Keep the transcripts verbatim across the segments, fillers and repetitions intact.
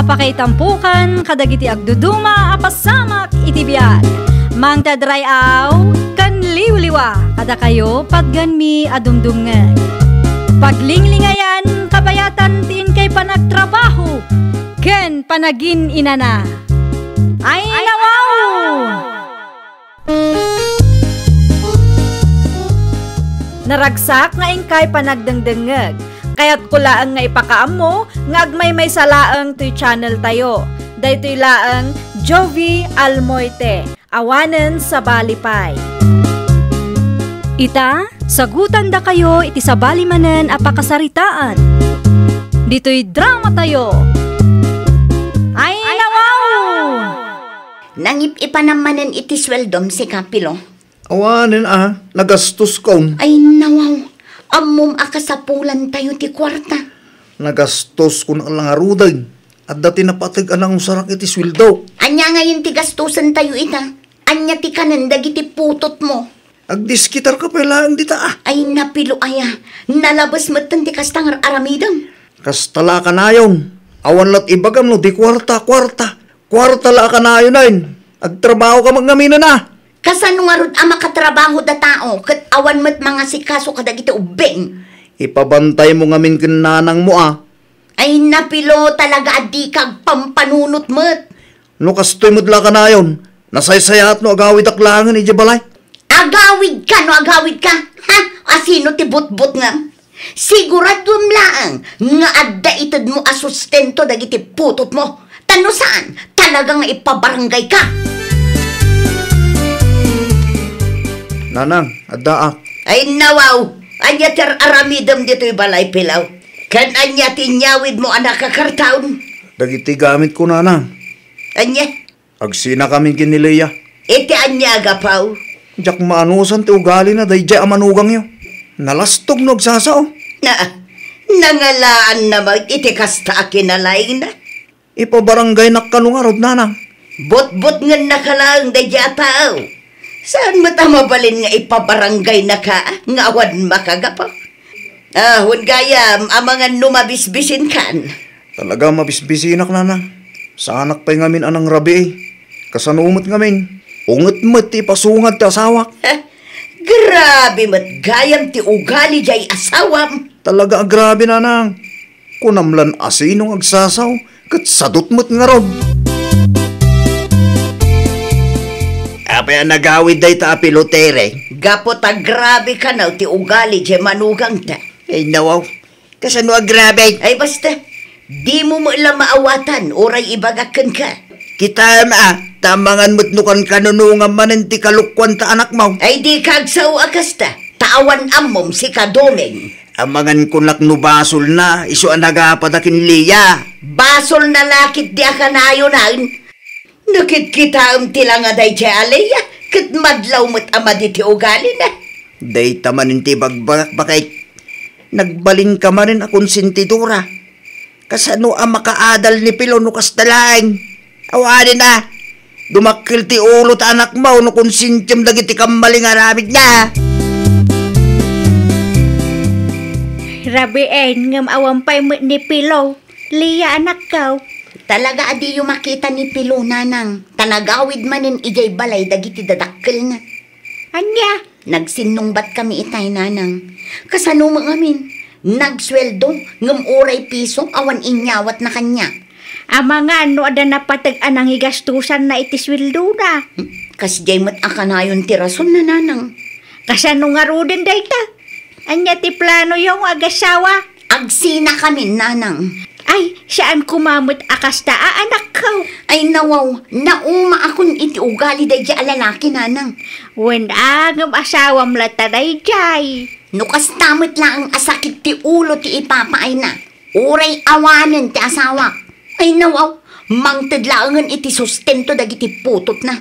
Pakaitampokan kadagiti agduduma a pasamak iti biag. Mangted ray-aw ken liwliwa kadakayo patgenmi a dumdumngeg. Paglinglingayan kabayatan ti inkay panagtrabaho ken panagin-inana. Ay, nawaw! Naragsak nga inkay panagdengdengngeg. Kayatko laeng nga ipakaammo nga agmaymaysa laeng toy channel tayo. Daytoy laeng Jovi Almoite, awanen sabali pay. Ita, sagutandakayo iti sabali manen a pakasaritaan. Ditoy drama tayo. Ay, nawaw! Nangip-ipanam manen iti sueldom, sika, Pilo? Awanen a, nagastoskon. Ay, nawaw. Ammom a kasapulantayo ti kuarta. Nagastoskon a la ngaruden. Adda ti napateg a nangusarak iti sueldo. Ania ngayen ti gastosentayo ita? Ania ti kanen dagiti putotmo? Agdiskitarka pay laeng dita a. Ay, na, Pilo aya. Nalabes metten ti kasta nga ar-aramidem. Kasta la a kanayon. Awan la't ibagam no di kuarta, kuarta. Kuarta la a kanayonen. Agtrabahoka met ngaminen a. Kasano ngarud a makatrabaho da tao ket awan met mangasikaso kadagiti ubbing? Ipabantaymo ngamin ken nanangmo a. Ay, na, Pilo, talaga a dika agpampanunot met. No kastoy met la kanayon, nasaysayaat no agawidak laengen idiay balay. Agawidka no agawidka? Ha? Asino ti butbutngem? Siguraduem laeng nga adda itedmo a sustento dagiti putotmo. Ta no saan, talaga nga ipabaranggayka. Nanang, addaak. Ay, nawaw! Ania ti ar-aramidem ditoy balay, Pilaw? Ken ania ti inyawidmo a nakakartaon? Dagiti gamitko, Nanang. Ania? Agsinakamin ken ni Lea. Iti ania a gapu? Diak maanusan ti ugalina daydiay a manugangyo. Nalastog no agsasao. Na, nangalaanna met iti kasta a kinalaingna. Ipabaranggaynak kano ngarud, Nanang. Butbutngennaka laeng daydiay a tao. Saan met a mabalin nga ipabaranggaynaka nga awan makagapu? Ah, wen gayam, amangan no mabisbisinkan. Talaga mabisbisinak, Nanang. Saanak pay ngamin a nangrabii. Kasano met ngamin? Unget met ti ipasungad ti asawak. Heh, grabe met gayam ti ugali diay asawam. Talaga a grabe, Nanang. Kunam lan asino nga agsasao, ket sadut met ngarud. Apay a nagawid dayta a pilotere? Gapu ta grabe kano ti ugali diay manugangta. Ay, nawaw. Kasano a grabe? Ay, basta. Dimo met la maawatan, uray ibagak kenka. Kitaem a, ta amangan met no kankanunongam manen ti kalokuan ta anakmo. Ay, dika agsao a kasta, ta awan ammom, sika Doming. Amangan kunak no basolna, isu a nagapada ken Lea. Basolna la ketdi a kanayonan. Nakitkitaem ti langa daydiay a Lea, ket madlaw met a madi ti ugalina. Dayta manen ti ibagbagak, baket. Nagbalinka manen a konsentidora. Kasano a makaadal ni Pilo no kasta laeng? Awanen a, dumakkel ti ulo ta anakmo no konsentiem dagiti kammaling aramidna. Rabien, ngem awan pay met ni Pilo. Lea, anakko. Talaga a diyo makita ni Pilo, Nanang, ta nagawid manen idiay balay dagiti dadakkelna. Ania? Nagsinnungbatkami itay, Nanang. Kasano met ngamin? Nagsueldo, ngem uray piso awan inyawatna kaniak. Amangan no adda napateg a nangigastosanna iti sueldona. Hmm, kasdiay met a kanayon ti rasonna, Nanang. Kasano ngaruden dayta? Ania ti planoyo nga agassawa? Agsinakamin, Nanang. Ay, saan koma met a kasta a anakko. Ay, nawaw, naumaakon iti ugali daydiay a lalaki, Nanang. Wen a, ngem asawam latta daydiay. No kasta met laeng a sakit ti ulo ti ipapaayna, uray awanen ti asawak. Ay, nawaw, mangted laengen iti sustento dagiti putotna.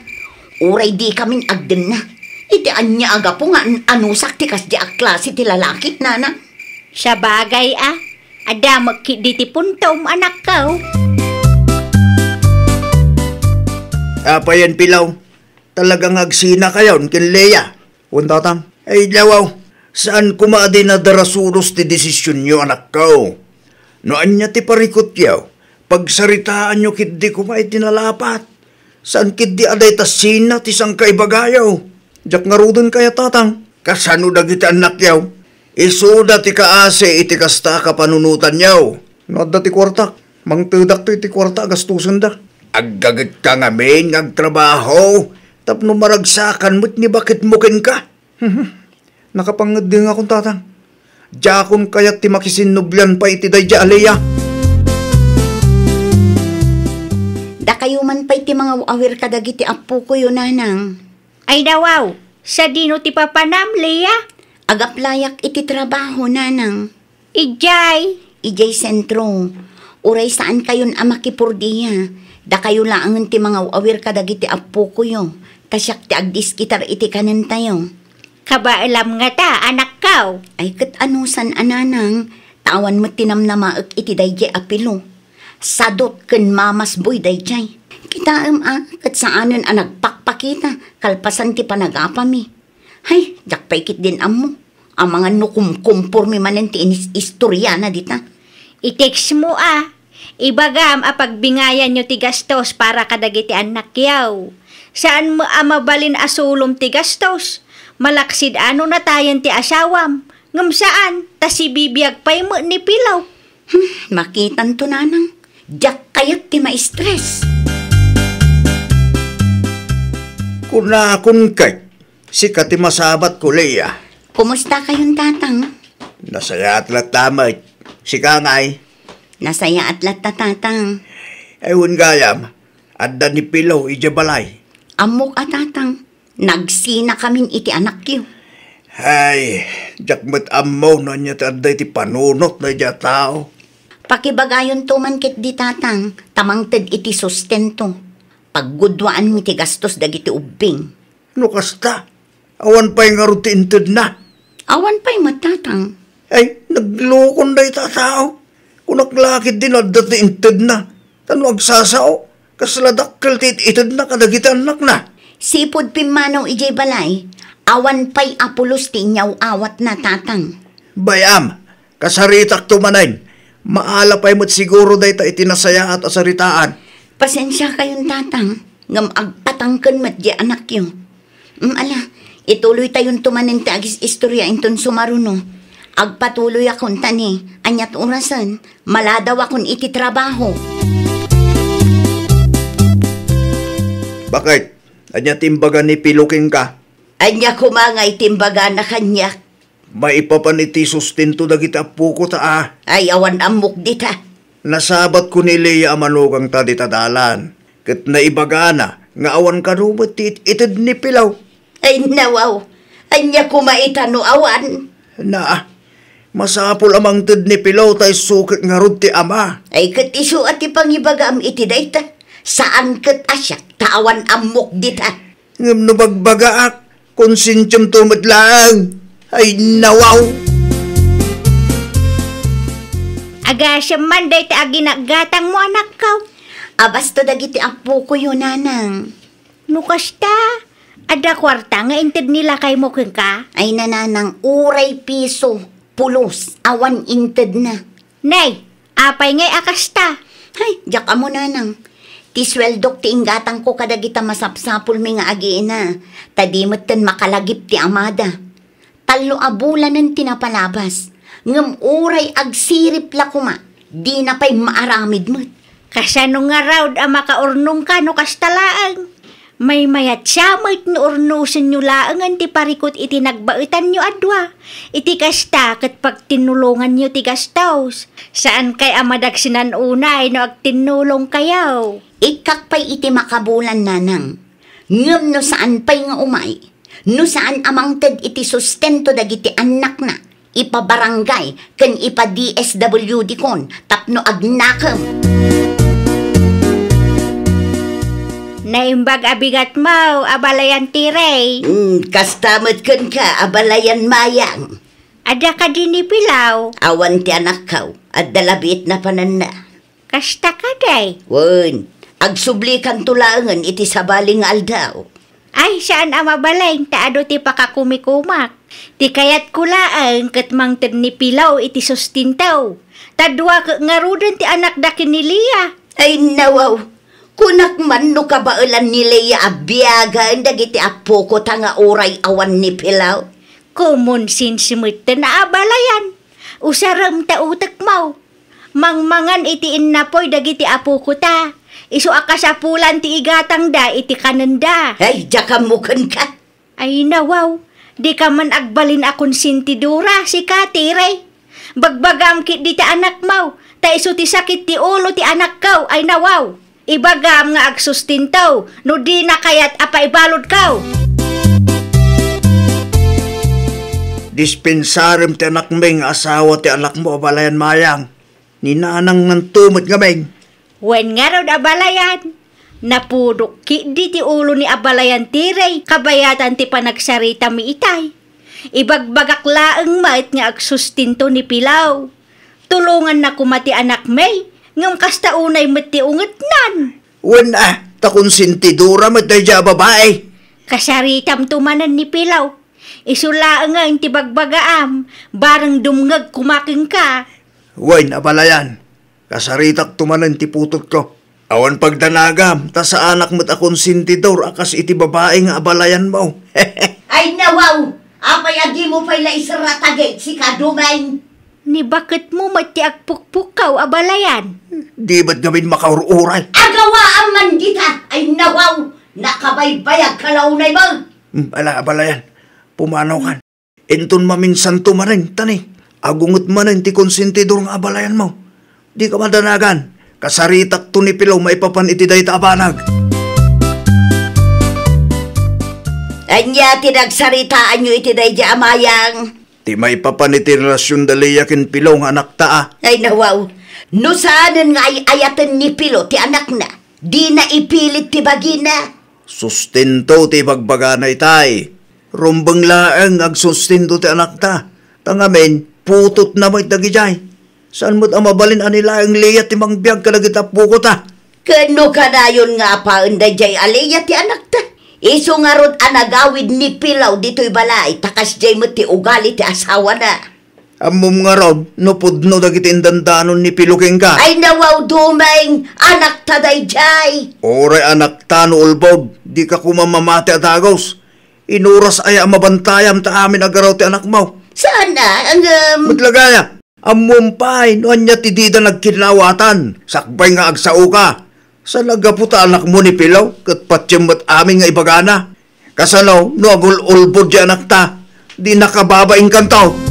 Uray dikamin agdenna, iti ania a gapu nga an-anusak ti kasdiay a klase ti lalaki, Nanang? Sabagay a, adda met ketdi ti puntom, anakko. Apayen, Pilaw? Talaga nga agsinakayon ken Lea? Wen, Tatang. Ay, nawaw, saan koma a di nadarasudos ti desisionyo, anakko. No ania ti parikutyo, Pagsaritaanyo ketdi koma iti nalapat. Saan ketdi a dayta sina ti sangkaibagayo. Diak ngaruden kayat, Tatang. Kasano dagiti annakyo? Isuda ti kaasi iti kasta a kapanunotanyo. No adda ti kuartak, mangtedakto iti kuarta a gastosenda. Aggagetka ngamin nga agtrabaho tapno maragsakan met ni baketmo kenka. Nakapangngeddengakon, Tatang. Diakon kayat ti makisinnublian pay iti daydiay a Lea. Dakayo man pay ti mangaw-awir kadagiti appokoyo, Nanang. Ay, dawaw, sadino ti papanam, Lea? Agaplayak iti trabaho, Nanang. Idiay? Idiay sentro. Uray saankayon a makipurdia, dakayo laengen ti mangaw-awir kadagiti appokoyo, ta siak ti agdiskitar iti kanentayo. Kabaelam ngata, anakko. Ay, ket anusan a, Nanang, ta awan met ti namnamaek iti daydiay a Pilo. Sadot ken mamasboy daydiay. Kitaem a, ket saanen a nagpakpakita kalpasan ti panagapami. Hay, diak pay ketdin ammo. Amangan no kumkumpormi manen ti inis-, istoriana dita. I-textmo a. Ibagam a pagbingayanyo ti gastos para kadagiti annakyo. Saanmo a mabalin a sulom ti gastos. Malaksid a no natayen ti asawam. Ngem saan, ta sibibiag pay met ni Pilaw. Hmm, makitanto, Nanang. Diak kayat ti ma-stress. Kunakon ket, sika ti masabatko, Lea. Kumusta kayon, Tatang? Nasayaat latta met. Sika ngay? Nasayaat latta, Tatang. Ay, wen gayam, adda ni Pilaw idiay balay. Ammok a, Tatang. Nagsinakamin iti anakyo. Ay, diak met ammo no ania ti adda iti panunot daydiay a tao. Pakibagayonto man ketdi, Tatang, ta mangted iti sustento. Paggudwaanmi ti gastos dagiti ubbing. No kasta, awan pay ngarud ti intedna. Awan pay met, Tatang. Ay, naglokon dayta a tao. Kunak la ketdi no adda ti intedna. Ta no agsasao, kasla dakkel ti it-itedna kadagiti annakna. Sipud pimmanaw idiay balay, awan pay a pulos ti inyaw-awatna, Tatang. Bay-am, kasaritakto manen. Maala pay met siguro dayta iti nasayaat a saritaan. Pasensiakayon, Tatang, ngem agpatangken met diay anakyo. Mm, ala, ituloytayonto manen ti agis-istoria inton sumaruno. Agpatuloyakon ta ni, aniat orasen, maladawakon iti trabaho. Bakit? Ania ti imbaga ni Pilaw kenka? Ania koma ngay ti imbagana kaniak? Maipapan iti sustento dagiti appoko ta a. Ay, awan ammok dita. Nasabatko ni Lea a manugangta dita dalan, ket naibagana nga awan kano met ti it-ited ni Pilaw. Ay, nawaw. Ania koma ita no awan? Na, masapul a mangted ni Pilaw ta isu ket ngarud ti ama. Ay, ket isu a ti pangibagam iti dayta. Saan ket a siak ta awan ammok dita. Ngem no bagbagaak, konsensiamto met laeng. Ay, nawaw! Agasem man dayta a ginaggatangmo, anakko. Abasto dagiti appokoyo, Nanang. No kasta, adda kuarta nga inted ni lakaymo kenka? Ay, Nanang, uray piso, pulos, awan intedna. Nay, apay ngay a kasta? Hay, diak ammo, Nanang. Ti sueldok ti inggatangko kadagita masapsapulmi nga agiina, ta di metten makalagip ti amada. Tallo a bulanen ti napalabas, ngem uray agsirip la koma, dina pay maaramid met. Kasano ngarud a makaurnongka no kasta laeng? Maymayat sa met no urnosenyo laengen ti parikut iti nagbaetanyo a dua. Iti kasta, ket pagtinnulonganyo ti gastos. Saankay a madagsenan unay no agtinnulongkayo. Ikkak pay iti makabulan, Nanang. Ngem no saan pay nga umay, no saan a mangted iti sustento dagiti annakna, ipabarangay ken ipa-D S W D kon tapno agnakem. Naimbag a bigatmo, abalayan ti rey. Hmm, kasta met kenka, abalayan mayang. Adda kadi ni Pilaw? Awan ti anakkaw, adda labiit napananna. Kasta kadi? Wen, agsublikanto laengen iti sabali nga aldaw. Ay, saan a mabalin ta adu ti pakakumikumak. Ti kayatko laeng ket mangted ni Pilaw iti sustento. Ta dua ket ngaruden ti anakda ken ni Lea. Ay, nawaw. Kunak man no kabaelan ni Lea a biagen dagiti apokota nga uray awan ni Pilaw. Common sense metten a abalayan. Usarem ta utekmo. Mangmangan iti innapoy dagiti apokota. Isu a kasapulan ti igatangda iti kanenda. Ay, diak ammo kenka. Ay, nawaw, dika man agbalin a konsentidora, sika, Tere. Bagbagam ketdi ti anakmo, ta isu ti sakit ti ulo ti anakko, ay, nawaw. Ibagam nga agsustento, no dina kayat a paibaludko. Dispensarem ti anakmi nga asawa ti anakmo, abalayan, Mayang. Ni nanang nanto met ngamin. Wen ngarud, abalayan. Napudok ketdi ti ulo ni abalayan Tere kabayatan ti panagsaritam itay. Ibagbagak laeng met nga agsustento ni Pilaw. Tulonganna koma ti anakmi, ngem kasta unay met ti ungetnan. Wen a, ta konsentidora met daydiay a babai. Kasaritamto manen ni Pilaw. Isu laengen ti bagbagaam, bareng dumngeg koma kenka. Wen, abalayan, kasaritakto manen ti putotko. Awan pagdanagam, ta saanak met a konsentidor a kas iti babai nga abalayanmo. Ay, nawaw! Apay a dimo pay la iserra ta gayam, sika, Dumeng? Ni baketmo met ti agpukpukkaw, abalayan. Di met ngamin makaur-uray. Agawaam man dita! Ay, nawaw! Nakabaybayagka la unay, Bang! Hmm, ala, abalayan. Pumanaw kan. Inton maminsanto manen, tani, agunget manen ti konsentidor nga abalayanmo. Dika madanagan, kasaritakto ni Pilaw maipapan iti dayta a banag. Ania ti nagsaritaanyo iti daydiay a Mayang? Ti maipapan iti relasion da Lea ken Pilaw nga anakta a. Ay, nawaw. No saanen nga ay-ayaten ni Pilaw ti anakna, dina ipilit ti bagina. Sustento ti ibagbagana itay. Rumbeng laeng nga agsustento ti anakta. Ta ngamin, putotna met dagidiay. Saan met a mabalin a ni laeng Lea ti mangbiag kadagiti apokota? Ken no kanayon nga apaen daydiay a Lea ti anakta, isu ngarud a nagawid ni Pilaw ditoy balay, ta kasdiay met ti ugali ti asawana. Ammom ngarud no pudno dagiti indandanon ni Pilaw kenka? Ay, nawaw, Dumeng, anakta daydiay. Uray anakta no ulbod, dika koma mamati a dagus. Inuras aya a mabantayam ta amin a garaw ti anakmo? Saan a, ngem. Met la gayam, ammom pay no ania ti dida nagkinnawatan, sakbay nga agsaoka. Saan a gapu ta anakmo ni Pilaw, ket patiem met amin nga ibagana. Kasano no agul-ulbod ti anakta, di nakababainkanto?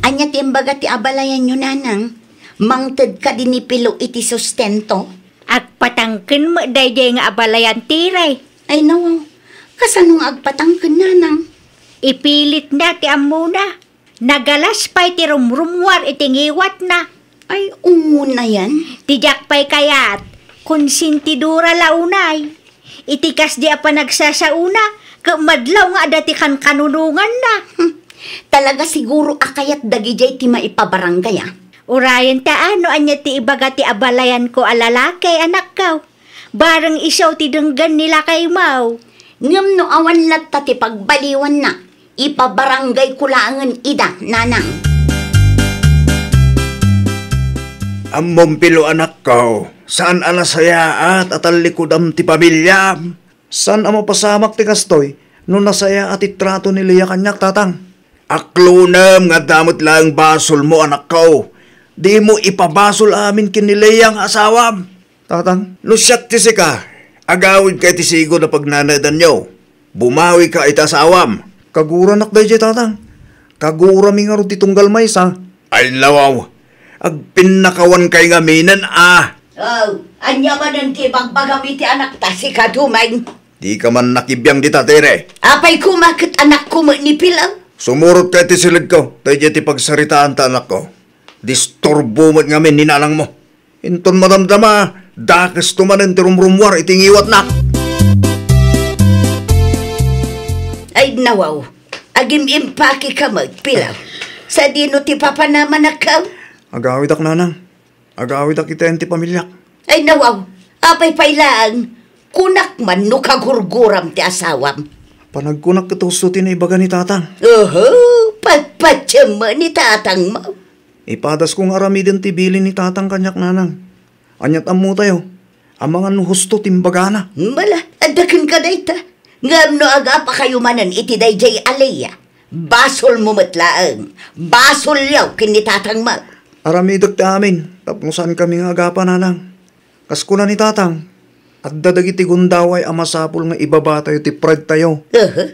Ania ti imbaga ti abalayanyo, nanang? Mangted kadi ni Pilaw iti sustento? Agpatangken met daydiay nga abalayan, Tere. Ay, nawaw. Kasano nga agpatangken, nanang? Ipilitna ti ammona. Nagalas pay ti rumrummuar iti ngiwatna. Ay, umuna yan. Ti diak pay kayat, konsentidora la unay. Iti kasdi a panagsasaona, ket madlaw nga adda ti kankanunonganna. Hmm. Talaga siguro a kayat dagidiay ti maipabarangay, a. Urayen ta, a, no ania ti ibaga ti abalayanko a lalaki, anakko. Bareng isu ti denggen ni lakaymo. Ngem no awan latta ti pagbaliwanna, ipabaranggayko laengen ida, nanang. Ammom, Pilaw, anakko, saan a nasayaat a tallikudam ti pamiliam. Saan a mapasamak ti kastoy no nasayaat ti trato ni Lea kaniak, tatang. Aklonem nga adda met laeng basolmo, anakko. Dimo ipabasol amin ken ni Lea nga asawam. Tatang, no siak ti sika, agawidka iti sigud a pagnanaedanyo. Bumawika iti asawam. Kaguranak daydiay, tatang. Kagurami ngarud ti tunggal maysa. Ay, nawaw. Agpinnakawankay ngaminen, a. Oh, ania manen ti ibagbagam iti anakta, sika, Dumeng? Dika man nakibiang dita, Tere. Apay koma ket anakko met ni Pilaw? Sumurotka iti siledko, ta idiay ti pagsaritaanta, anakko. Disturbo met ngamin ni nanangmo. Inton madamdama, dakesto manen ti rumrummuar iti ngiwatna. Ay, nawaw, agim-impakeka met, Pilaw. Sadino ti papanamanakkaw? Agawidak, nanang. Agawidak iti ayan ti pamiliak. Ay, nawaw, apay pay laeng, kunak man no kagurguram ti asawam. Panagkunak ket husto ti naibaga ni tatang. Oho, patpatiem ni tatangmo. Ipadasko nga aramiden ti bilin ni Tatang kaniak, Nanang. Ania't ammotayo? Amangan no husto ti imbagana. Bala, adda kenka dayta. Ngem no agapakayo manen iti daydiay a Lea, basolmo met laeng. Basolyo ken ni Tatang met. Aramidek ti amin, tapno saankami nga agapa, Nanang. Kas kuna ni Tatang, adda dagiti gundaway a masapul nga ibabatayo ti pridetayo. Aha.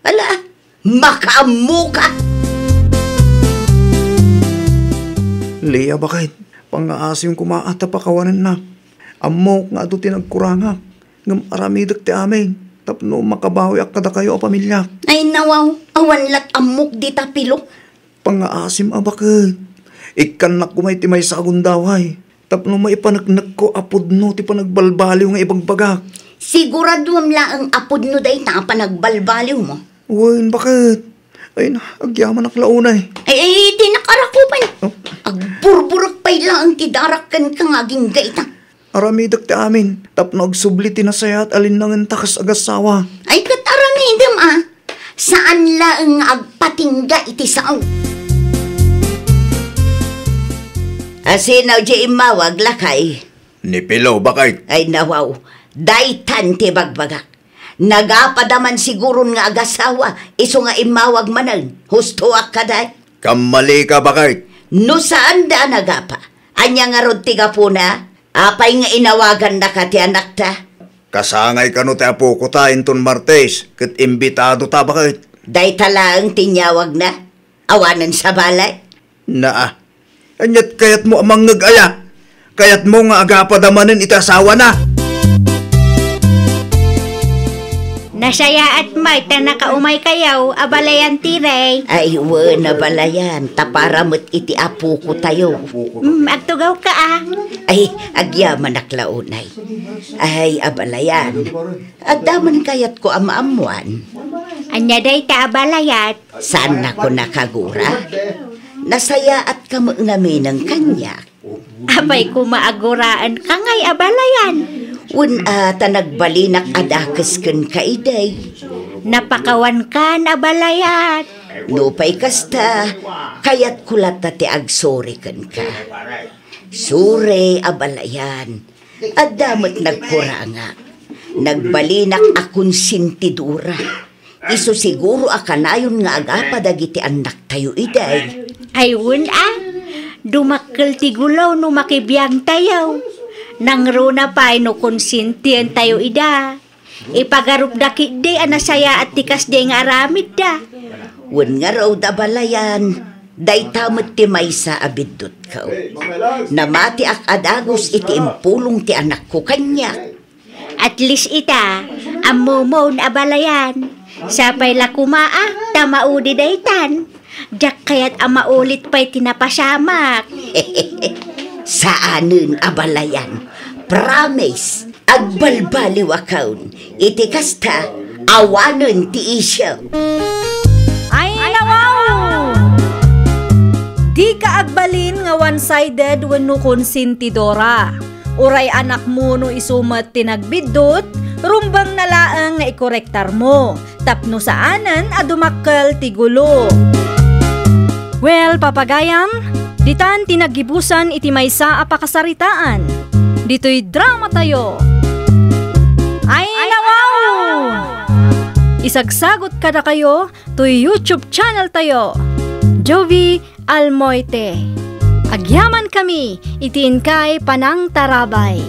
Ala, makaammoka! Lea, baket, pangngaasim koma a ta pakawanennak. Ammok nga adu ti nagkurangak, ngem aramidek ti amin tapno makabawiak kadakayo a pamiliak. Ay, nawaw, awan lat ammok dita, Pilo. Pangngaasim a baket. Ikkannak koma iti maysa a gundaway tapno maipaneknekko a pudno ti panagbalbaliw nga ibagbagak. Siguraduem laeng a pudno dayta a panagbalbaliwmo. Wen, baket. Ay na, agyamanak la unay. Ay, ay, di nakarakupan. Oh. Agburburek pay laeng ti darak kenka nga agingga ita. Aramidek ti amin, tapno agsubli ti nasayaat a linnangenta kas agassawa. Ay, ket aramidem, a. Saan laeng nga agpatingga iti sao. Asino diay immawag, lakay? Ni Pilo, baket. Ay, nawaw. Daytan ti bagbagak. Nagapa da man siguron nga agasawa, isu nga immawag manen. Hustoak kadi. Kammalika, baket. No saanda a nagapa, ania ngarud ti gapuna? Apay nga inawagannaka ti anakta? Kasangay kano ti apokota inton Martes, ket imbitadota, baket. Dayta laeng ti inyawagna? Awanen sabali? Naa. Ania't kayatmo a mangngeg aya? Kayatmo nga agapada manen iti asawana? Nasayaat met ta nakaumaykayo, abalayan ti rey. Ay, wen, abalayan, ta para met iti apokotayo. Mm, agtugawka, a. Ay, agyamanak la unay. Ay, abalayan, adda man kayatko a maammoan. Ania dayta, abalayan? Saannakon a kagura? Nasayaatka met ngamin kaniak. Apay koma a guraenka ngay, abalayan? Wen a, ta nagbalinak a dakes kenka idi. Napakawankan, abalayan. Nupay kasta, kayatko latta ti agsuri kenka. Suri, abalayan. Adda met nagkurangak. Nagbalinak a konsentidora. Isu siguro a kanayon nga agapa dagiti annaktayo idi. Ay, wen a, dumakkel ti gulo no makibiangtayo. Nangruna pay no konsentientayo ida. Ipagarupda ketdi a nasayaat ti kasdi nga aramidda. Wen ngarud, abalayan, dayta met ti maysa a biddutko. Namatiak a dagus iti impulong ti anakko kaniak. At least ita, ammomon, abalayan. Sapay la koma a, ta maudi daytan. Diak kayat a maulit pay ti napasamak. Saanen, abalayan. Promise, agbalbaliwakon. Iti kasta, awanen ti isyu. Ay, nawaw! Dika agbalin nga one-sided wenno konsentidora. Uray anakmo no isu met ti nagbiddut, rumbengna laeng nga ikorektarmo, tapno saanen a dumakkel ti gulo. Well, papagayam, ditan ti naggibusan iti maysa a pakasaritaan. Ditoy dramatayo. Ay, nawaw! Isagsagot kadakayo toy YouTube channel tayo, Jovie Almoite. Agyamankami iti inkay panangtarabay.